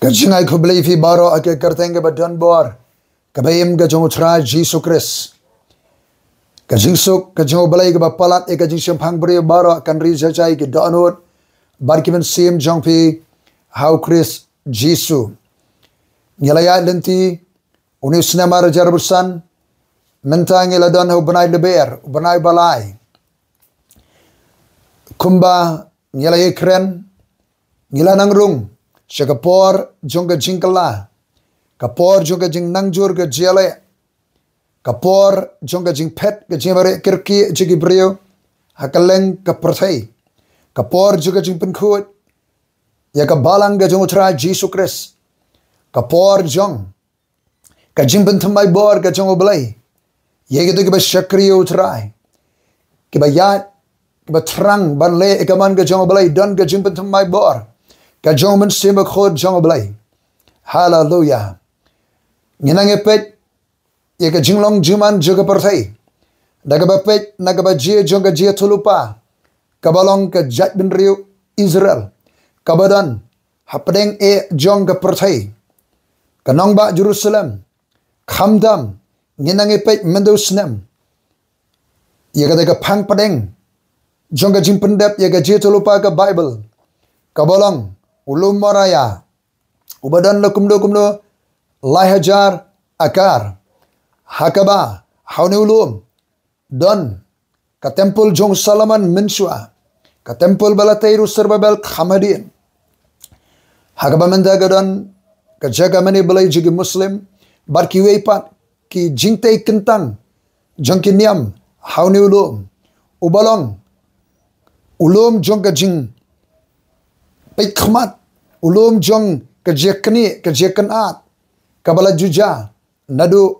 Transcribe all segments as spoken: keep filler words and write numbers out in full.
Ka jingai khublei phi baroh ha ka kyrteng kaba don bor, kaba im ka jong U Trai Jisu Khrist. Ka jingsuk ka jong U Blei kaba palat ïa ka jingshemphang briew baroh kan ri jajai ki dohnud bad ki mynsiem jong phi ha U Khrist Jisu. Ngi la ïaid lynti une u snem ar hajar arphew san, mynta ngi la don ha u bnai Lber, u bnai ba lai. Kumba ngi la ïakren, ngi la nang rung sha ka por jong ka jingkylla, ka por jong ka jingnangjur ka jingïaleh, ka por jong ka jingphet ka jingmareh kyrkieh jong ki briew ha kylleng ka pyrthei, ka por jong ka jingpynkhuid ïa ka balang ka jong U Trai Jisu Khrist, ka por jong ka jingpynthymmai bor ka jong U Blei ïa kito kiba shakri ïa U Trai, kiba ïaid, kiba thrang ban leh ïa ka mon ka jong U Blei, don ka jingpynthymmai bor ka jong U Mynsiem Bakhuid jong U Blei. Haleluya. Ngi nang ïa peit ïa ka jinglong jingman jong ka pyrthei da kaba peit na kaba jia jong ka jingïathuhlypa kaba long ka jaitbynriew Israel, kaba don hapdeng eh jong ka pyrthei, ka nongbah Jerusalem. Khamtam ngi nang ïa peit mynta u snem ïa kata ka phang pdeng jong ka jingpyndep ïa ka jingïathuhlypa ka Baibl, kaba long u lum Moria, uba don la kumno kumno lai hajar akar, ha kaba ha une u lum don ka templ jong u Solomon mynshuwa, ka templ ba la tei da u Zerubbabel kham hadien, ha kaba mynta ka don ka jaka mane Blei jong ki Muslim bad kiwei pat ki jingtei kyntang jong ki niam ha une u lum, uba long u lum jong ka jingpeitkhmat, u lum jong ka jingïaknieh, ka jingïakynad, kaba la ju jia naduh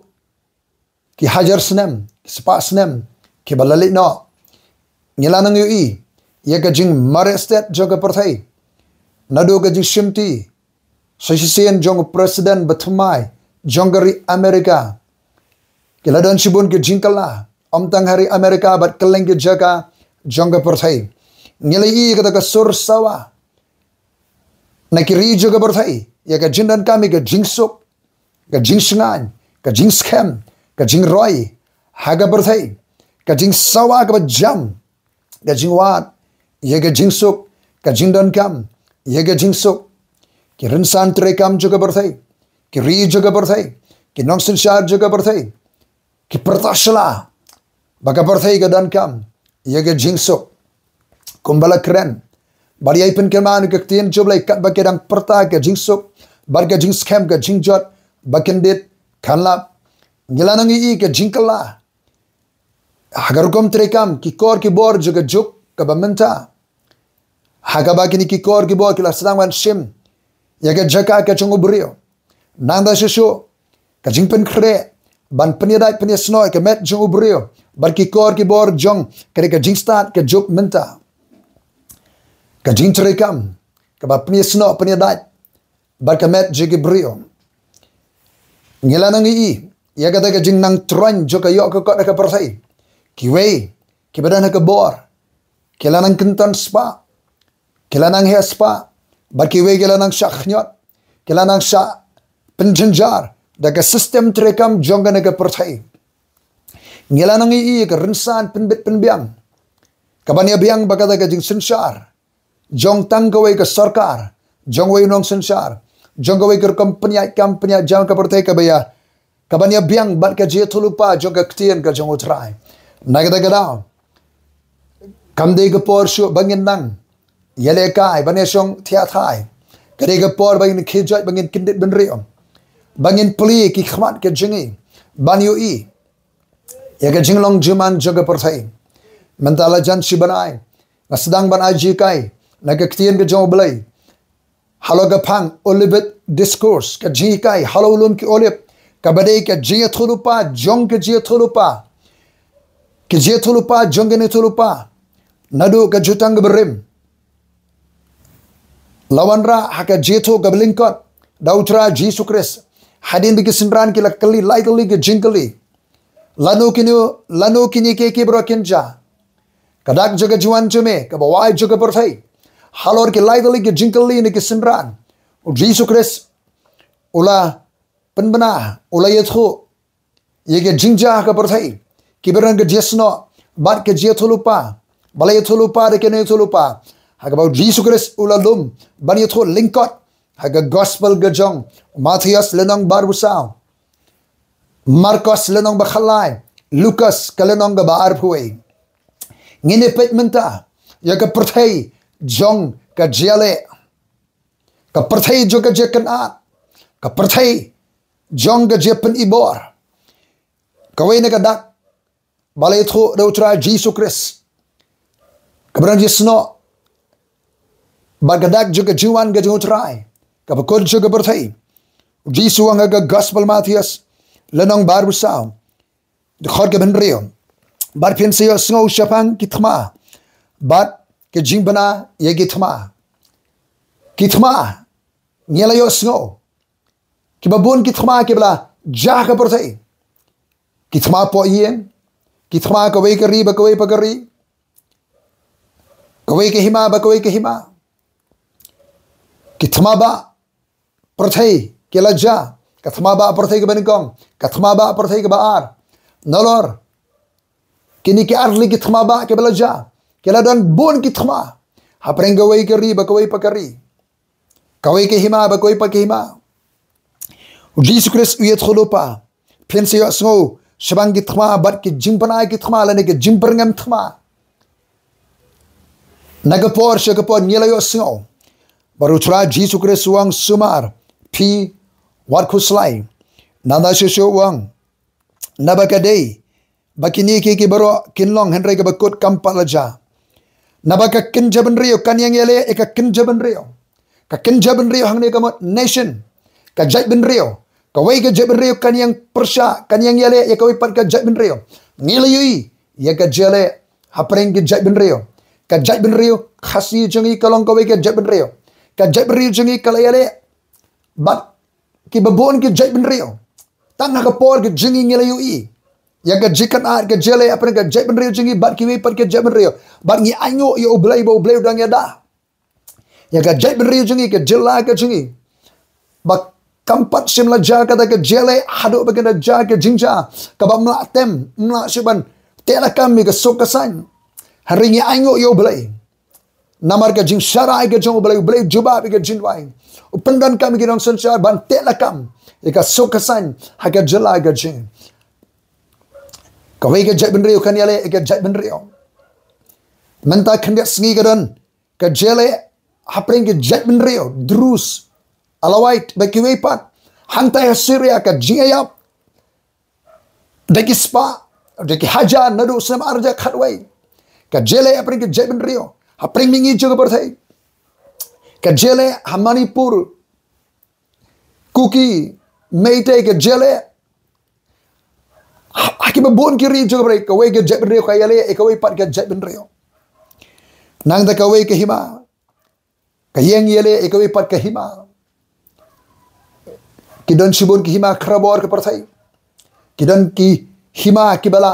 ki hajar snem, ki spah snem kiba la leit noh. Ngi la nang ïohi ïa ka jingmareh stet jong ka pyrthei naduh ka jingshimti sa shisien jong u president ba thymmai jong ka ri Amerika. Ki la don shibun ki jingkylla, ym tang ha ri Amerika bad kylleng ki jaka jong ka pyrthei. Ngi la ïohi ïa kata ka sur sawa na ki ri jong ka pyrthei ïa ka jingdonkam ïa ka jingsuk, ka jingshngaiñ, ka jingskhem, ka jingroi ha ka pyrthei, ka jingsawa kaba jam, ka jingwad ïa ka jingsuk, ka jingdonkam ïa ka jingsuk. Ki rynsan treikam jong ka pyrthei, ki ri jong ka pyrthei, ki nongsynshar jong ka pyrthei, ki pyrta sha la ba ka pyrthei ka donkam ïa ka jingsuk. Kumba la kren bad ïai pynkynmaw na ka ktien jong U Blei, katba ki dang pyrta ka jingsuk bad ka jingskhem, ka jingjot ba kyndit kan lap. Ngi la nang ïohi ka jingkylla ha ka rukom treikam, ki kor ki bor jong ka juk kaba mynta, ha kaba kine ki kor ki bor ki la sdang ban shim ïa ka jaka ka jong u briew. Nangta shuh shuh ka jingpynkhreh ban pynïadait pynïasnoh ïa ka met jong u briew bad ki kor ki bor jong kane ka jingstad ka juk mynta, ka jingtreikam kaba pynïasnoh pynïadait bad ka met jong ki briew. Ngi la nang ïohi ïa kata ka jingnang troiñ jong ka ïoh ka kot ha ka pyrthei. Kiwei kiba don ha ka bor ki la nang kynton spah, ki la nang heh spah, bad kiwei ki la nang shah khñiot, ki la nang shah pynjynjar da ka system treikam jong kane ka pyrthei. Ngi la nang ïohi ïa ka rynsan pynbit pynbiang kaban ïabiang bad kata ka jingsynshar jong tang kawei ka sorkar, jong uwei u nongsynshar, jong kawei ka rukom pynïaid kam pynïaid jam ka pyrthei kaba ïa, kaban ïabiang bad ka jingïathuhlypa jong ka ktien ka jong U Trai. Na kata ka daw kam dei ka por shuh ba ngin nang ïalehkai ban ïashong thiah thai. Ka dei ka por ba ngin khie joit, ba ngin kyndit bynriew, ba ngin plie ki khmat ka jong ngi ban ïohi ïa ka jinglong jingman jong ka pyrthei. Mynta la jan shi bnai nga sdang ban ai jinghikai na ka ktien ka jong U Blei halor ka phang Olivet Discourse, ka jinghikai halor u lum ki Olib, kaba dei ka jingïathuhlypa jong ka jingïathuhlypa, ka jingïathuhlypa jong ka jingïathuhlypa naduh ka Jutang kaba Rim. La wanrah ha ka jingïathuh kaba lyngkot da U Trai Jisu Khrist, hadien ba ki synran ki la kylli lai tylli ki jingkylli, lano kine, lano kine kiei kiei baroh kin jia. Ka dak jong ka jingwan jong me, kaba wai jong ka pyrthei, halor ki lai tylli ki jingkylli na ki synran, U Jisu Khrist u la pynbna, u la ïathuh ïa ka jingjia ka pyrthei, ki ba don ka jingsnoh bad ka jingïathuhlypa, ba la ïathuhlypa da kane ïathuhlypa, ha kaba u Jisu Khrist u la lum ban ïathuh lyngkot ha ka gospel ka jong u Mathaios lynnong ba arphew saw, Markos lynnong ba khatlai, Lukas ka lynnong kaba arphew wei. Ngin ïa peit mynta ïa ka pyrthei jong ka jingïaleh, ka pyrthei jong ka jingkynad, ka pyrthei jong ka jingpynibor. Kawei na ka dak ba la ïathuh da u Trai Jisu Khrist, kaba don jingsnoh bad ka dak jong ka jingwan ka jong u Trai, kaba kut jong ka pyrthei. U Jisu u ong ha ka gospel Mathaios lynnong ba arphew saw, dkhot kaba hynriew: Bad phin sa ïohsngew shaphang ki thma bad ka jingbna ïa ki thma. Ki thma ngi la ïohsngew, kiba bun ki thma kiba la jia ha ka pyrthei. Ki thma poh ïing, ki thma kawei ka ri bad kawei pat ka ri, kawei ka hima bad kawei ka hima. Ki thma ba pyrthei ki la jia, ka thma ba pyrthei kaba nyngkong, ka thma ba pyrthei kaba ar. Nalor kine ki ar tylli ki thma ba kiba la jia, ki la don bun ki thma hapdeng kawei ka ri bad kawei pat ka ri, kawei ka hima bad kawei pat ka hima. U Jisu Khrist u ïathuhlypa, phin sa ïohsngew shaphang ki thma bad ki jingbna ïa ki thma lane ki jingbyrngem thma. Na ka por sha ka por ngi la ïohsngew. Bad u Trai Jisu Khrist u ong, sumar, phi wat khuslai. Nangta shuh shuh u ong, naba ka dei ba kine kiei kiei baroh kin long, hynrei kaba kut kam pat la jia. Naba ka kynja bynriew kan ïeng ïaleh ïa ka kynja bynriew. Ka kynja bynriew hangne ka mut nation, ka jaitbynriew. Kawei ka jaitbynriew kan ïeng pyrshah, kan ïeng ïaleh ïa kawei pat ka jaitbynriew. Ngi la ïohi ïa ka jingïaleh hapdeng ki jaitbynriew. Ka jaitbynriew Khasi jong ngi ka long kawei ka jaitbynriew. Ka jaitbynriew jong ngi ka la ïaleh bad kiba bun ki jaitbynriew. Tang ha ka por ka jong ngi ngi la ïohi ïa ka jingkynad, ka jingïaleh hapdeng ka jaitbynriew jong ngi bad kiwei pat ki jaitbynriew. Bad ngi ainguh ïa U Blei ba U Blei u dang ïada ïa ka jaitbynriew jong ngi, ka jylla ka jong ngi. Ba kam pat shym la jia kata ka jingïaleh haduh ba kan da jia ka jingjia kaba ym lah tem, ym lah shuh ban teh lakam ïa ka suk ka saiñ. Hynrei ngi ainguh ïa U Blei. Namar ka jingshahsynrai ka jong U Blei, U Blei u jubab ïa ka jingduwai. U pyndonkam ïa ki nongsynshar ban teh lakam ïa ka suk ka saiñ ha ka jylla ka jong ngi. Kawei ka jaitbynriew kan ïaleh ïa ka jaitbynriew. Mynta khyndiat sngi ka don ka jingïaleh hapdeng ka jaitbynriew Druze, Alawite bad kiwei pat. Hangtai ha Syria ka jingïaïap da ki spah, da ki hajar naduh snem ar hajar khatwei. Ka jingïaleh hapdeng ka jaitbynriew hapdeng mihngi jong ka pyrthei. Ka jingïaleh ha Manipur, Kuki, Meitei, ka jingïaleh ha, ha kiba bun ki ri jong ka pyrthei. Kawei ka jaitbynriew ka ïaleh ïa kawei pat ka jaitbynriew. Nangta kawei ka hima ka ïeng ïaleh ïa kawei pat ka hima. Ki don shibun ki hima khraw bor ka pyrthei. Ki don ki hima kiba la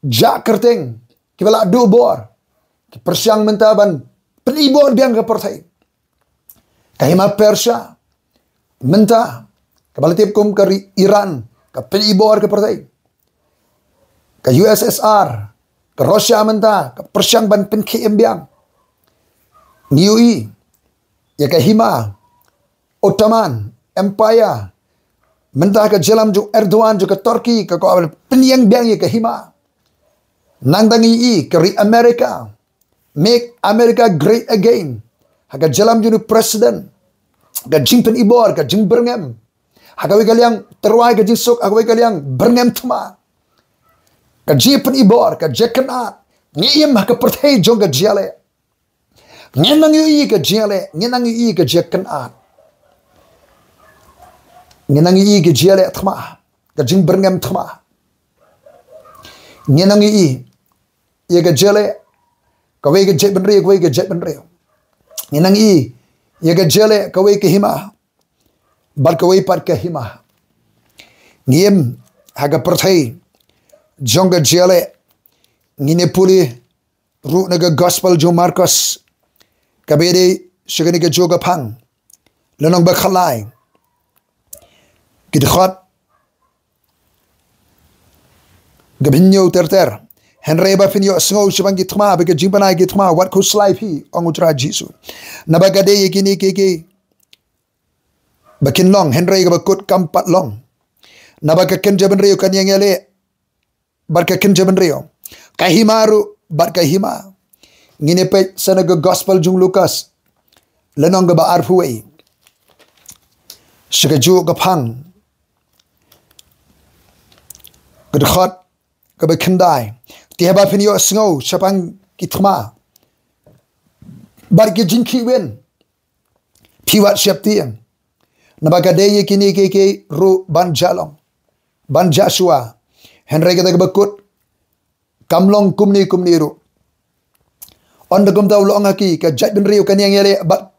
jah kyrteng, kiba la duh bor. Ki pyrshang mynta ban pynibor biang ka pyrthei. Ka hima Persia mynta, kaba la tip kum ka ri Iran, ka pynibor ka pyrthei. Ka U S S R, ka Russia mynta ka pyrshang ban pynkhie im biang. Ngi ïohi ïa ka hima Ottoman Empire mynta, ka jingïalam jong Erdogan jong ka Turkey ka kwah ban pynïeng biang ïa ka hima. Nangta ngi ïohi ka ri America, Make America Great Again. Ha ka jingïalam jong u president, ka jingpynibor, ka jingbyrngem. Ha kawei ka liang tyrwa ïa ka jingsuk, ha kawei ka liang byrngem thma. Ka jingpynibor, ka jingkynad. Ngi im ha ka pyrthei jong ka jingïaleh. Ngi nang ïohi ka jingïaleh, ngi nang ïohi ka jingkynad. Ngi nang ïohi ka jingïaleh thma, ka jingbyrngem thma. Ngi nang ïohi ïa ka jingïaleh kawei ka jaitbynriew, kawei ka jaitbynriew. Ngi nang ïohi ïa ka jingïaleh kawei ka hima bad kawei pat ka hima. Ngi im ha ka pyrthei jong ka jingïaleh. Ngin ïa pule ruh na ka gospel jong u Markos, kaba ïadei sha kane ka juh ka phang, lynnong ba khatlai, Ki dkhot kaba hynñiew ter ter. Hynrei haba phin ïohsngew shaphang ki thma bad ka jingbna ïa ki thma, wat khuslai phi, ong U Trai Jisu. Naba ka dei ïa kine kiei kiei ba kin long, hynrei kaba kut kam pat long. Naba ka kynja bynriew kan ïeng ïaleh bad ka kynja bynriew, ka hima ruh bad ka hima. Ngin ïa peit sa na ka Gospel jong u Lukas, lynnong kaba arphew wei, sha kajuh ka phang, ka dkhot kaba khyndai. Te haba phin ïohsngew shaphang ki thma bad ki jingkhih win, phi wat sheptieng. Naba ka dei ïa kine kiei kiei ruh ban jah long, ban jah shuwa. Hynrei kata kaba kut kam long kumne kumne ruh. Ynda kumta u la ong ha ki, ka jaitbynriew kan ïeng ïaleh bad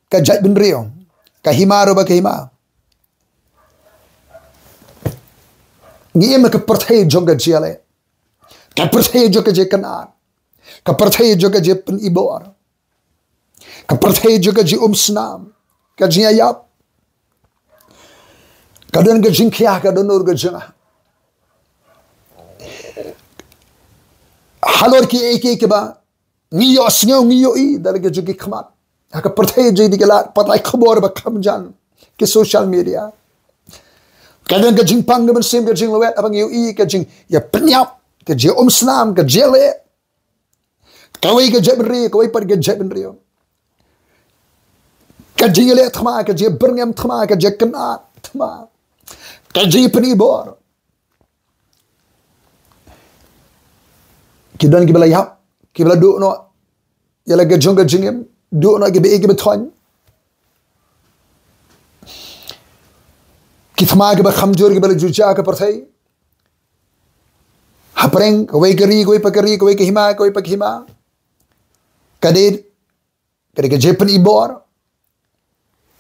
ka jaitbynriew, ka hima ruh bad ka hima. Ngi im ha ka pyrthei jong ka jingïaleh, ka pyrthei jong ka jingkynad, ka pyrthei jong ka jingpynibor, ka pyrthei jong ka jingumsnam, ka jingïaïap. Ka don ka jingkhia, ka don ruh ka jingah. Halor kiei kiei kiba ngi ïohsngew, ngi ïohi da la ka jong ki khmat ha ka pyrthei jong ki, da la ki pathai khubor ba kham jan, ki social media. Ka don ka jingpang ka mynsiem, ka jinglwet, haba ngi ïohi ka jingïapynïap, ka jingumsnam, ka jingïaleh. Kawei ka jaitbynriew, kawei pat ka jaitbynriew. Ka jingïaleh thma, ka jingbyrngem thma, ka jingkynad thma, ka jingpynibor. Ki don kiba la ïap, kiba la duh noh ïa la ka jong ka jingim, duh noh kiba ïeit kiba thoiñ. Ki thma kiba kham jur kiba la ju jah ha ka pyrthei. Hapdeng kawei ka ri, kawei pat ka ri, kawei ka hima, kawei pat ka hima. Ka dei, ka dei ka jingpynibor,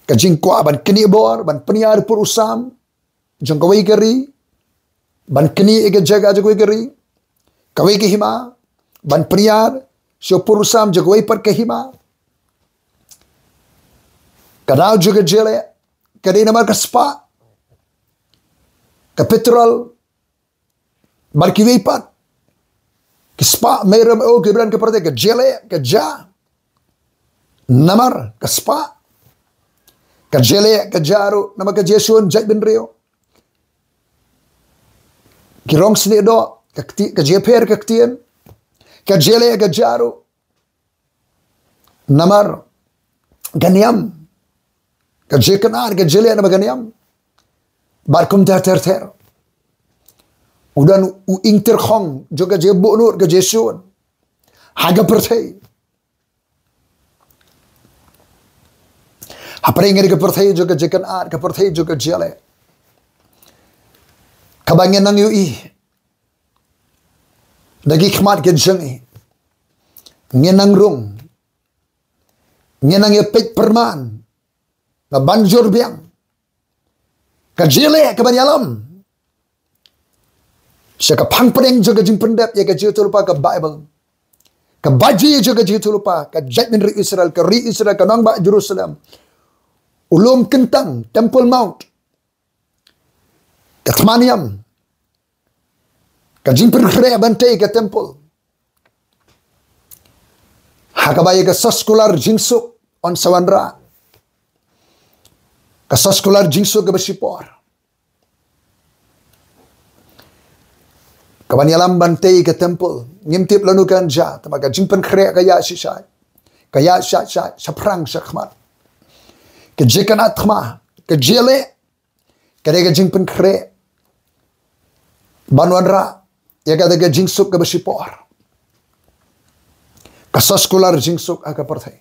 ka jingkwah ban knieh bor, ban pynïar por u sam jong kawei ka ri, ban knieh ïa ka jaka jong kawei ka ri, kawei ka hima, ban pynïar sha por u sam jong kawei pat ka hima. Ka daw jong ka jingïaleh ka dei namar ka spah, ka petrol, bad kiwei pat ki spah mei rem, oh, ki brand ka pyrthei, ka jingïaleh ka jah namar ka spah. Ka jingïaleh ka jah ruh namar ka jingïashun jaitbynriew, ki rong snieh doh, ka kti-, ka jingïapher ka ktien. Ka jingïaleh ka jah ruh namar ka niam, ka jingkynad, ka jingïaleh namar ka niam. Bad kumta ter ter. U don u ing tyrkhong jong ka jingbuhnud, ka jingïashun ha ka pyrthei. Hapdeng ka pyrthei jong ka jingkynad, ka pyrthei jong ka jingïaleh, kaba ngin nang ïohi da ki khmat ka jong ngi, ngin nang rung, ngin nang ïa peit pyrman, na ban jur biang ka jingïaleh kaban ïalam sha ka phang pdeng jong ka jingpyndep ïa ka jingïathuhlypa ka Baibl. Ka baji jong ka jingïathuhlypa, ka jaitbynriew Israel, ka ri Israel, ka nongbah Jerusalem, u lum kyntang, Temple Mount, ka thma niam, ka jingpynkhreh ban tei ka temple, ha kaba ïa ka soskular jingsuk yn sa wanrah, ka soskular jingsuk kaba shipor, kaban ïalam ban tei ka temple. Ngim tip lano kan jia, tangba ka jingpynkhreh ka ïaid shai shai, ka ïaid shai shai, shaphrang shakhmat. Ka jingkynad thma, ka jingïaleh, ka dei ka jingpynkhreh ban wanrah ïa kata ka jingsuk kaba shipor, ka soskular jingsuk ha ka pyrthei.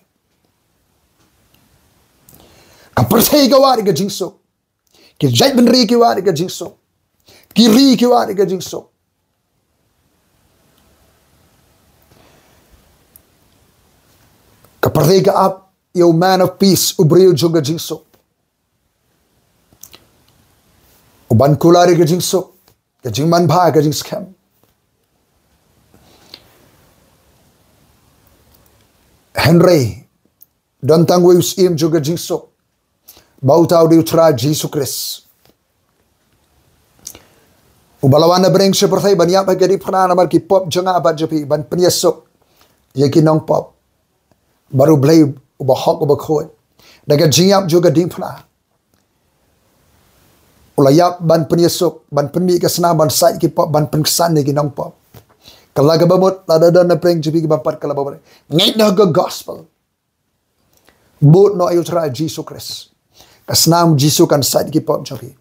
Ka pyrthei ka wad ïa ka jingsuk, ki jaitbynriew ki wad ïa ka jingsuk, ki ri ki wad ïa ka jingsuk. Ka pyrthei ka ap ïa u man of peace, u briew jong ka jingsuk, uban kular ïa ka jingsuk, ka jingmanbha, ka jingskhem. Hynrei don tang uwei u syiem jong ka jingsuk, ba uta u dei u Trai Jisu Khrist. Uba la wan na bneng sha pyrthei ban ïap ha ka diengphna namar ki pop jong nga bad jong phi, ban pynïasuk ïa ki nongpop bad U Blei uba hok uba khuid. Da ka jingïap jong ka diengphna u la ïap ban pynïasuk, ban pynmih ka snam, ban sait ki pop, ban pynksan ïa ki nongpop. Ka la kaba mut, lada don na pdeng jong phi kiba pat, ka la ba mut. Ngeit noh ha ka gospel. Bud noh ïa U Trai Jisu Khrist. Ka snam Jisu kan sait ki pop jong phi.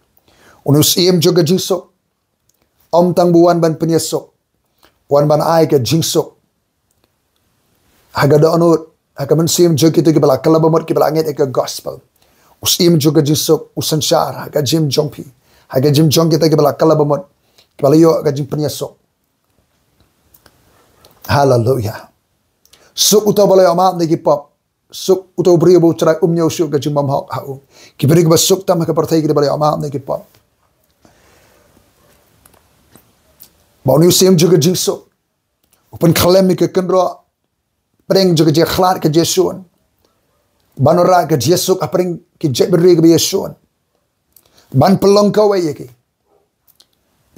Une u Syiem jong ka jingsuk, ym tang ba u wan ban pynïasuk, u wan ban ai ka jingsuk ha ka dohnud, ha ka mynsiem jong kito kiba la kylla ba mut, kiba la ngeit ïa ka gospel. U Syiem jong ka jingsuk u synshar ha ka jingim jong phi, ha ka jingim jong kito kiba la kylla ba mut, kiba la ïoh ka jingpynïasuk. Haleluya. Suk uta uba la ïoh map na ki pop. Suk uta u briew ba U Trai um ñiew shuh ka jingbymhok ha u. Ki briew kiba suk tam ha ka pyrthei ki dei ba la ïoh map na ki pop. Ba une u Syiem jong ka jingsuk u pynkhyllem ïa ka kynroh pdeng jong ka jingkhlad ka jingshun, ban wanrah ka jingsuk hapdeng ki jaitbynriew kiba ïashun, ban pynlong kawei ïa ki,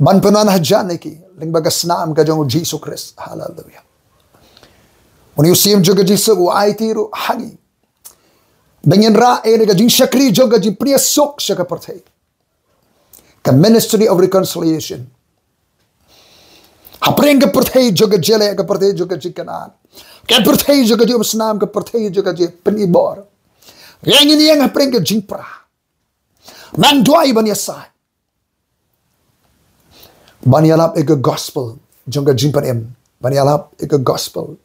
ban pynwan hajan ïa ki lyngba ka snam ka jong U Jisu Khrist. Haleluya. Une u Syiem jong ka jingsuk u aiti ruh ha ngi ba ngin rah ïa ka jingshakri jong ka jingpynïasuk sha ka pyrthei. Ka Ministry of Reconciliation. Hapdeng ka pyrthei jong ka jingïaleh, ka pyrthei jong ka jingkynad, ka pyrthei jong ka jingumsnam, ka pyrthei jong ka jingpynibor, ïa ngin ïeng hapdeng ka jingpra. Nang duwai ban ïasaid, ban ïalap ïa ka gospel jong ka jingpynim, ban ïalap ïa ka gospel,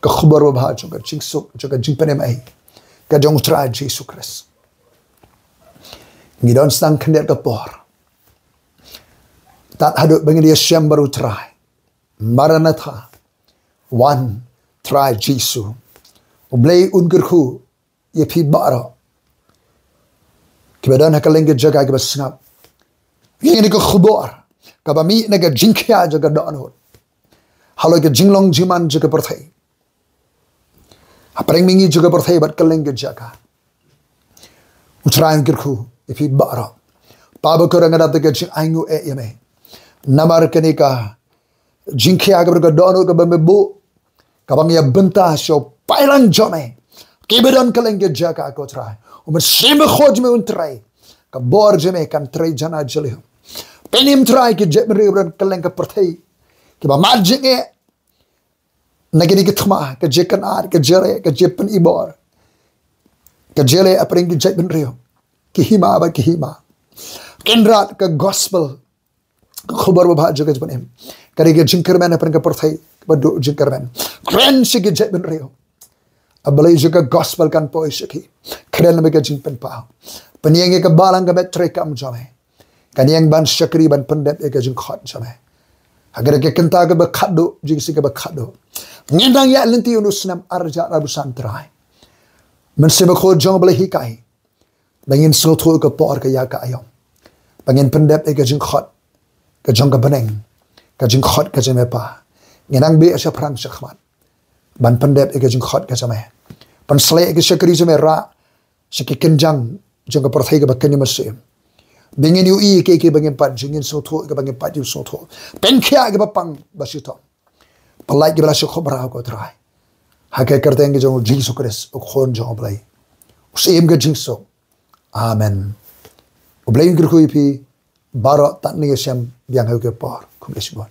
ka khubor babha jong ka jingsuk, jong ka jingpynim ei, ka jong U Trai Jisu Khrist. Ngi don sdang khyndiat ka por, tad haduh ba ngin ïashem bad U Trai. Maranatha, wan Trai Jisu. U Blei un kyrkhu ïa phi baroh kiba don ha kylleng ki jaka kiba sngap ïa kane ka khubor kaba mih na ka jingkhia jong ka dohnud halor ka jinglong jingman jong ka pyrthei. Hapdeng mihngi jong ka pyrthei bad kylleng ki jaka, U Trai un kyrkhu ïa phi baroh. Pa Bakhuid, nga dap da ka jingainguh eh ïa me namar kane ka jingkhia kaba don ka dohnud kaba me buh, kaba ngi ïa bynta sha u paidlang jong me, kiba don kylleng ki jaka, ko Trai. U Mynsiem Bakhuid jong me un trei, ka bor jong me kan trei jan ha jylliew. Pynim Trai ki jaitbynriew ba don kylleng ka pyrthei kiba mad jingeh na kine ki thma, ka jingkynad, ka jingïaleh, ka jingpynibor, ka jingïaleh hapdeng ki jaitbynriew, ki hima bad ki hima. Kynrad ka gospel, ka khubor babha jong ka jingpynim, ka dei ka jingkyrmen hapdeng ka pyrthei kaba duh jingkyrmen. Kren sha ki jaitbynriew. A Blei, jong ka gospel kan poi sha ki. Kren namar ka jingpynpaw. Pynïeng ïa ka balang ka met treikam jong me, kan ïeng ban shakri ban pyndep ïa ka jingkhot jong me ha kane ka kynta kaba khatduh, jingshisha kaba khatduh. Ngin dang ïaid lynti une u snem ar hajar arphew san, Trai. Mynsiem Bakhuid jong U Blei, hikai ba ngin sngewthuh ïa ka por ka ïa ka aïom, ba ngin pyndep ïa ka jingkhot ka jong ka bneng, ka jingkhot ka jong me, Pa. Ngin nang beh shaphrang shakhmat ban pyndep ïa ka jingkhot ka jong me, ban sleh ïa ka shakri jong me rah sha ki kynjang jong ka pyrthei kaba kynja mynsiem. Ba ngin ïohi ïa kiei kiei ba ngim pat ju, ngin sngewthuh ïa kiba ngim pat ju sngewthuh, pynkhiah ïa kiba pang ba shitom, pyllait ïa kiba la shu khopra, ko Trai. Ha ka kyrteng ka jong U Jisu Khrist, U Khun jong U Blei, U Syiem ka jingsuk. Amen. U Blei un kyrkhu ïa phi baroh, tad ngi ïashem biang ha ka por. Khublei shibun.